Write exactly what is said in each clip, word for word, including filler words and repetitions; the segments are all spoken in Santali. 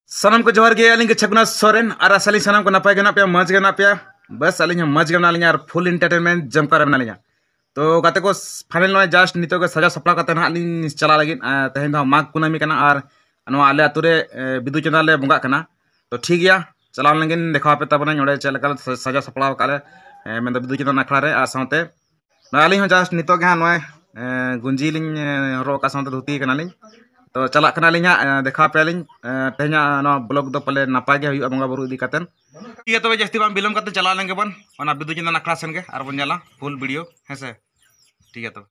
ᱥᱟᱱᱟᱢ ᱠᱚ ᱡᱚᱦᱟᱨ ᱜᱮ, ᱟᱹᱞᱤᱧ ᱜᱮ ᱪᱷᱟᱠᱩᱱᱟ ᱥᱚᱨᱮᱱ, ᱟᱨ ᱟᱥᱟ ᱟᱹᱞᱤᱧ ᱥᱟᱱᱟᱢ ᱠᱚ ᱱᱟᱯᱟᱭ ᱜᱮ ᱢᱮᱱᱟᱜ ᱯᱮᱭᱟ, ᱢᱚᱡᱽ ᱜᱮ ᱢᱮᱱᱟᱜ ᱯᱮᱭᱟ᱾ ᱵᱟᱥ, ᱟᱹᱞᱤᱧ ᱦᱚᱸ ᱢᱚᱡᱽ ᱜᱮ ᱢᱮᱱᱟᱜ ᱞᱤᱧᱟ ᱟᱨ full entertainment ᱡᱚᱢᱠᱟᱣ ᱨᱮ ᱢᱮᱱᱟᱜ ᱞᱤᱧᱟ᱾ ᱛᱚ ᱜᱟᱛᱮ ᱠᱚ, final ᱱᱚᱜᱼᱚᱭ just ᱱᱤᱛᱚᱜ ᱜᱮ ᱥᱟᱡᱟᱣ ᱥᱟᱯᱲᱟᱣ ᱠᱟᱛᱮ ᱱᱟᱦᱟᱜ ᱞᱤᱧ ᱪᱟᱞᱟᱜ ᱞᱟᱹᱜᱤᱫ᱾ ᱟᱨ ᱛᱮᱦᱮᱧ ᱫᱚ ᱦᱟᱸᱜ ᱢᱟᱜᱽ ᱠᱩᱱᱟᱹᱢᱤ ᱠᱟᱱᱟ ᱟᱨ ᱱᱚᱣᱟ ᱟᱞᱮ ᱟᱹᱛᱩ ᱨᱮ, ᱮ, ᱵᱤᱫᱩ ᱪᱟᱸᱫᱟᱱ ᱞᱮ ᱵᱚᱸᱜᱟᱜ ᱠᱟᱱᱟ᱾ ᱛᱚ ᱴᱷᱤᱠ ᱜᱮᱭᱟ, ᱪᱟᱞᱟᱣ ᱞᱮᱱ ᱜᱮᱧ ᱫᱮᱠᱷᱟᱣ ᱟᱯᱮ ᱛᱟᱵᱚᱱᱟᱧ ᱚᱸᱰᱮ ᱪᱮᱫ ᱞᱮᱠᱟ ᱞᱮ ᱥᱟ-, ᱥᱟᱡᱟᱣ ᱥᱟᱯᱲᱟᱣ ᱟᱠᱟᱫ ᱞᱮ, ᱮ, ᱢᱮᱱᱫᱚ ᱵᱤᱫᱩ ᱪᱟᱸᱫᱟᱱ ᱟᱠᱷᱲᱟ ᱨᱮ᱾ ᱟᱨ ᱥᱟᱶᱛᱮ ᱱᱚᱜᱼᱚᱭ ᱟᱹᱞᱤᱧ ᱦᱚᱸ just ᱱᱤᱛᱚᱜ ᱜᱮ ᱦᱟᱸᱜ ᱱᱚᱜᱼᱚᱭ, ᱮ, ᱜᱩᱸᱡᱤ ᱞᱤᱧ, ᱮ, ᱦᱚᱨᱚᱜ ᱟᱠᱟᱫ, ᱥᱟᱶᱛᱮ ᱫᱷᱩᱛᱤ ᱠᱟᱱᱟᱞᱤᱧ᱾ ᱛᱚ ᱪᱟᱞᱟᱜ ᱠᱟᱱᱟᱞᱤᱧ ᱦᱟᱸᱜ, ᱮ, ᱫᱮᱠᱷᱟᱣ ᱟᱯᱮᱭᱟᱞᱤᱧ, ᱮ, ᱛᱮᱦᱮᱧᱟᱜ ᱱᱚᱣᱟ vlog ᱫᱚ ᱯᱟᱞᱮ ᱱᱟᱯᱟᱭ ᱜᱮ ᱦᱩᱭᱩᱜᱼᱟ ᱵᱚᱸᱜᱟ ᱵᱩᱨᱩ ᱤᱫᱤ ᱠᱟᱛᱮᱫ᱾ ᱴᱷᱤᱠ ᱜᱮᱭᱟ, ᱛᱚᱵᱮ ᱡᱟᱹᱥᱛᱤ ᱵᱟᱝ ᱵᱤᱞᱚᱢ ᱠᱟᱛᱮ ᱪᱟᱞᱟᱣ ᱞᱮᱱ ᱜᱮᱵᱚᱱ ᱚᱱᱟ ᱵᱤᱫᱩ ᱪᱟᱸᱫᱟᱱ ᱟᱠᱷᱲᱟ ᱥᱮᱱ ᱜᱮ, ᱟᱨ ᱵᱚᱱ ᱧᱮᱞᱟ full video, ᱦᱮᱸ ᱥᱮ? ᱴᱷᱤᱠ ᱜᱮᱭᱟ ᱛᱚᱵᱮ᱾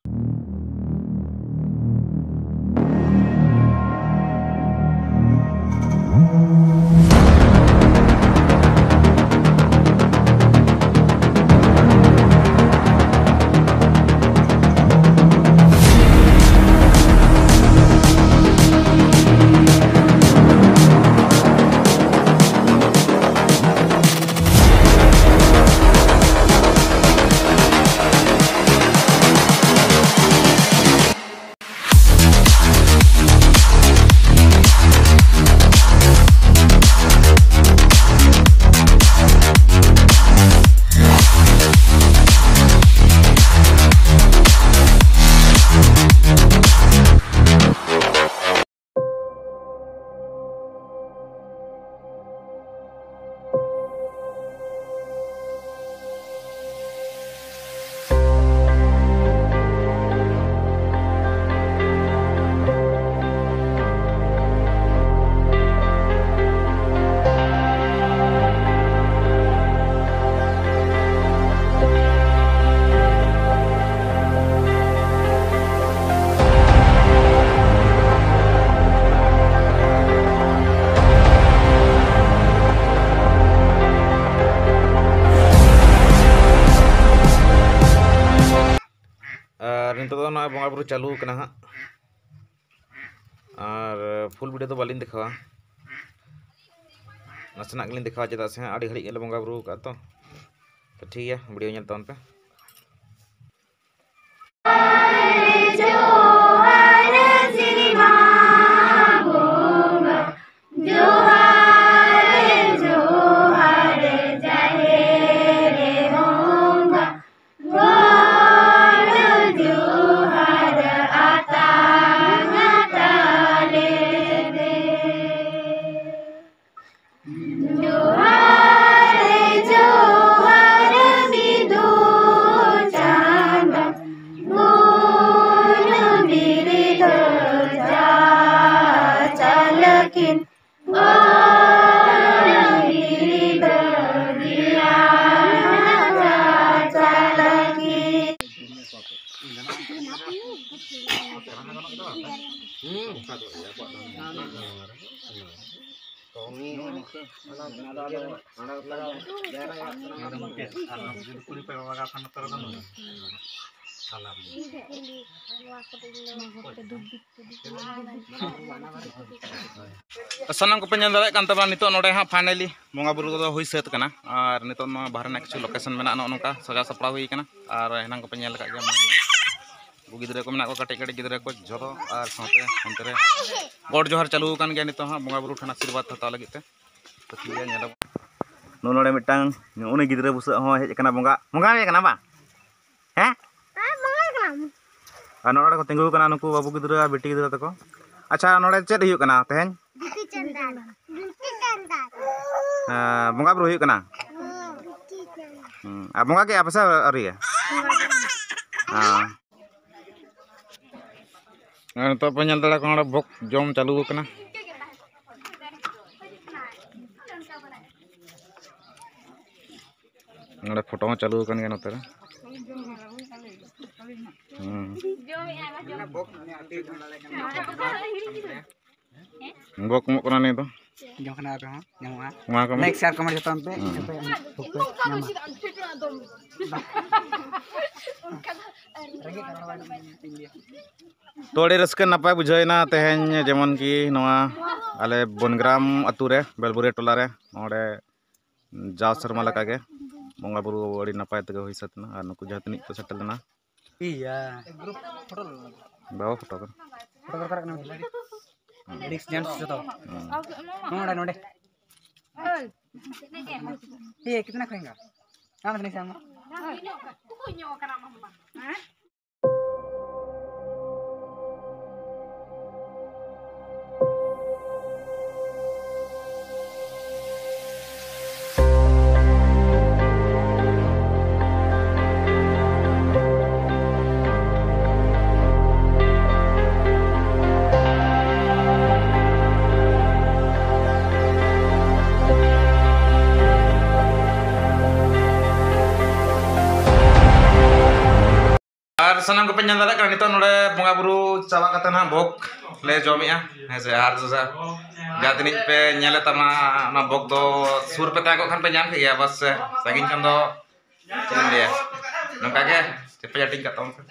ᱟᱨ ᱱᱤᱛᱚᱜ ᱫᱚ ᱱᱚᱜᱼᱚᱭ ᱵᱚᱸᱜᱟ ᱵᱩᱨᱩ ᱪᱟᱹᱞᱩ ᱠᱟᱱᱟ ᱦᱟᱸᱜ, ᱟᱨ full video ᱫᱚ ᱵᱟᱹᱞᱤᱧ ᱫᱮᱠᱷᱟᱣᱟ, ᱱᱟᱥᱮᱱᱟᱜ ᱜᱮᱞᱤᱧ ᱫᱮᱠᱷᱟᱣᱟ, ᱪᱮᱫᱟᱜ ᱥᱮ ᱦᱟᱸᱜ ᱟᱹᱰᱤ ᱜᱷᱟᱹᱲᱤᱡ ᱜᱮᱞᱮ ᱵᱚᱸᱜᱟ ᱵᱩᱨᱩ ᱟᱠᱟᱫ᱾ ᱛᱚ ᱛᱚ ᱴᱷᱤᱠ ᱜᱮᱭᱟ, video ᱧᱮᱞ ᱛᱟᱵᱚᱱ ᱯᱮ᱾ ᱡᱚᱦᱟᱨ ᱥᱤᱨᱢᱟ ᱵᱚᱸᱜᱟ, ᱡᱚᱦᱟᱨ᱾ ᱥᱟᱱᱟᱢ ᱠᱚᱯᱮ ᱧᱮᱞ ᱫᱟᱲᱮᱭᱟᱜ ᱠᱟᱱ ᱛᱟᱵᱚᱱᱟ, ᱱᱤᱛᱚᱜ ᱱᱚᱰᱮ ᱦᱟᱸᱜ finally ᱵᱚᱸᱜᱟ ᱵᱩᱨᱩ ᱠᱚᱫᱚ ᱦᱩᱭ ᱥᱟᱹᱛ ᱠᱟᱱᱟ᱾ ᱟᱨ ᱱᱤᱛᱚᱜ ᱱᱚᱣᱟ ᱵᱟᱦᱨᱮ ᱨᱮᱱᱟᱜ ᱠᱤᱪᱷᱩ location ᱢᱮᱱᱟᱜᱼᱟ, ᱱᱚᱜᱼᱚ ᱱᱚᱝᱠᱟ ᱥᱟᱡᱟᱣ ᱥᱟᱯᱲᱟᱣ ᱦᱩᱭ ᱠᱟᱱᱟ᱾ ᱟᱨ ᱮᱱᱟᱝ ᱠᱚᱯᱮ ᱧᱮᱞ ᱟᱠᱟᱫ ᱜᱮᱭᱟ, ᱢᱟ ᱩᱱᱠᱩ ᱜᱤᱫᱽᱨᱟᱹ ᱠᱚ ᱢᱮᱱᱟᱜ ᱠᱚᱣᱟ, ᱠᱟᱹᱴᱤᱡ ᱠᱟᱹᱴᱤᱡ ᱜᱤᱫᱽᱨᱟᱹ ᱠᱚ ᱡᱷᱚᱛᱚ, ᱟᱨ ᱥᱟᱶᱛᱮ ᱚᱱᱛᱮ ᱨᱮ ᱜᱚᱰ ᱡᱚᱦᱟᱨ ᱪᱟᱹᱞᱩ ᱟᱠᱟᱱ ᱜᱮᱭᱟ ᱱᱤᱛᱚᱜ ᱦᱟᱸᱜ ᱵᱚᱸᱜᱟ ᱵᱩᱨᱩ ᱴᱷᱮᱱ ᱟᱥᱤᱨᱵᱟᱫᱽ ᱦᱟᱛᱟᱣ ᱞᱟᱹᱜᱤᱫ ᱛᱮ᱾ ᱛᱚ ᱴᱷᱤᱠ ᱜᱮᱭᱟ, ᱧᱮᱞᱚᱜ ᱱᱚᱜᱼᱚ ᱱᱚᱰᱮ ᱢᱤᱫᱴᱟᱝ ᱱᱩᱜᱼᱩ ᱱᱩᱭ ᱜᱤᱫᱽᱨᱟᱹ ᱵᱩᱥᱟᱹᱜ ᱦᱚᱸ ᱦᱮᱡ ᱟᱠᱟᱱᱟ, ᱵᱚᱸᱜᱟ, ᱵᱚᱸᱜᱟ ᱦᱩᱭ ᱟᱠᱟᱱᱟ ᱵᱟᱝ? ᱦᱮᱸ? ᱟᱨ ᱱᱚᱰᱮ ᱠᱚ ᱛᱤᱸᱜᱩ ᱟᱠᱟᱱᱟ ᱱᱩᱠᱩ ᱵᱟᱹᱵᱩ ᱜᱤᱫᱽᱨᱟᱹ ᱟᱨ ᱵᱤᱴᱤ ᱜᱤᱫᱽᱨᱟᱹ ᱛᱟᱠᱚ᱾ ᱟᱪᱪᱷᱟ, ᱱᱚᱰᱮ ᱪᱮᱫ ᱦᱩᱭᱩᱜ ᱠᱟᱱᱟ ᱛᱮᱦᱮᱧ? ᱫᱩᱛᱤ ᱪᱟᱸᱫᱟᱱ᱾ ᱫᱩᱛᱤ ᱪᱟᱸᱫᱟᱱ᱾ ᱦᱮᱸ, ᱵᱚᱸᱜᱟ ᱵᱩᱨᱩ ᱦᱩᱭᱩᱜ ᱠᱟᱱᱟ? ᱦᱮᱸ, ᱫᱩᱛᱤ ᱪᱟᱸᱫᱟᱱ᱾ ᱦᱩᱸ, ᱟᱨ ᱵᱚᱸᱜᱟ ᱠᱮᱜᱼᱟ ᱯᱮ ᱥᱮ ᱟᱹᱣᱨᱤᱭᱟ? ᱦᱮᱸ᱾ ᱟᱨ ᱱᱤᱛᱚᱜ ᱯᱮ ᱧᱮᱞ ᱫᱟᱲᱮᱭᱟᱜ ᱠᱟᱱᱟ, ᱱᱚᱰᱮ ᱵᱷᱳᱜᱽ ᱡᱚᱢ ᱪᱟᱹᱞᱩ ᱟᱠᱟᱱᱟ᱾ ᱱᱚᱰᱮ ᱯᱷᱳᱴᱳ ᱦᱚᱸ ᱪᱟᱹᱞᱩ ᱟᱠᱟᱱ ᱜᱮᱭᱟ ᱱᱚᱛᱮ ᱨᱮ᱾ ᱦᱩᱸ᱾ ᱵᱚᱠ ᱮᱢᱚᱜ ᱠᱟᱱᱟ ᱱᱤᱭᱟᱹ ᱫᱚ᱾ ᱡᱚᱢ ᱠᱷᱟᱱ ᱟᱯᱮ ᱦᱚᱸ ᱧᱟᱢᱚᱜᱼᱟ᱾ ᱮᱢᱟ ᱠᱚ ᱢᱮ᱾ Like, share, comment ᱡᱚᱛᱚ ᱯᱮ, ᱦᱩᱸ᱾ ᱡᱚᱛᱚ ᱯᱮ ᱧᱟᱢᱟ᱾ ᱛᱚ, ᱟᱹᱰᱤ ᱨᱟᱹᱥᱠᱟᱹ ᱱᱟᱯᱟᱭ ᱵᱩᱡᱷᱟᱹᱣ ᱮᱱᱟ ᱛᱮᱦᱮᱧ, ᱡᱮᱢᱚᱱ ᱠᱤ ᱱᱚᱣᱟ ᱟᱞᱮ ᱵᱚᱱᱜᱨᱟᱢ ᱟᱹᱛᱩ ᱨᱮ, ᱵᱮᱞᱵᱩᱨᱤᱭᱟᱹ ᱴᱚᱞᱟ ᱨᱮ, ᱱᱚᱰᱮ ᱡᱟᱣ ᱥᱮᱨᱢᱟ ᱞᱮᱠᱟᱜᱮ ᱵᱚᱸᱜᱟ ᱵᱩᱨᱩ ᱟᱹᱰᱤ ᱱᱟᱯᱟᱭ ᱛᱮᱜᱮ ᱦᱩᱭ ᱥᱟᱹᱛ ᱮᱱᱟ᱾ ᱟᱨ ᱱᱩᱠᱩ ᱡᱟᱦᱟᱸ ᱛᱤᱱᱟᱹᱜ ᱠᱚ ᱥᱮᱴᱮᱨ ᱞᱮᱱᱟ, ᱤᱭᱟ᱾ ᱵᱟᱵᱟ ᱯᱷᱳᱴᱳ ᱠᱟᱱᱟ᱾ ᱯᱷᱳᱴᱳ ᱫᱚᱨᱠᱟᱨ ᱠᱟᱱᱟ᱾ ᱞᱮᱰᱤᱥ ᱡᱮᱱᱴᱥ ᱡᱚᱛᱚ᱾ ᱦᱩᱸ᱾ ᱱᱚᱰᱮ, ᱱᱚᱰᱮ᱾ ᱮ, ᱠᱤᱛᱱᱟ ᱠᱷᱟᱭᱮᱜᱟ? ᱟᱢ ᱫᱚ ᱱᱤᱥᱟᱱ᱾ ᱟᱨ ᱥᱟᱱᱟᱢ ᱠᱚᱯᱮ ᱧᱮᱞ ᱫᱟᱲᱮᱭᱟᱜ ᱠᱟᱱᱟ, ᱱᱤᱛᱚᱜ ᱱᱚᱰᱮ ᱵᱚᱸᱜᱟ ᱵᱩᱨᱩ ᱪᱟᱵᱟ ᱠᱟᱛᱮ ᱱᱟᱦᱟᱜ ᱵᱷᱳᱜᱽ ᱞᱮ ᱡᱚᱢᱮᱜᱼᱟ, ᱦᱮᱸ ᱥᱮ᱾ ᱟᱨ ᱡᱟᱦᱟᱸ ᱛᱤᱱᱟᱹᱜ ᱯᱮ ᱧᱮᱞᱮ ᱛᱟᱢᱟ, ᱚᱱᱟ ᱵᱚᱠ ᱫᱚ ᱥᱩᱨ ᱯᱮ ᱛᱟᱦᱮᱸ ᱠᱚᱜ ᱠᱷᱟᱱ ᱯᱮ ᱧᱟᱢ ᱠᱮᱫ ᱜᱮᱭᱟ, ᱵᱟᱥ ᱥᱮ ᱥᱟᱺᱜᱤᱧ ᱠᱷᱚᱱ ᱫᱚ ᱪᱮᱫ ᱮᱢ ᱞᱟᱹᱭᱟ, ᱱᱚᱝᱠᱟ ᱜᱮ ᱪᱮᱯᱮᱡ ᱦᱟᱹᱴᱤᱧ ᱠᱟᱜ ᱛᱟᱵᱚᱱ ᱯᱮ᱾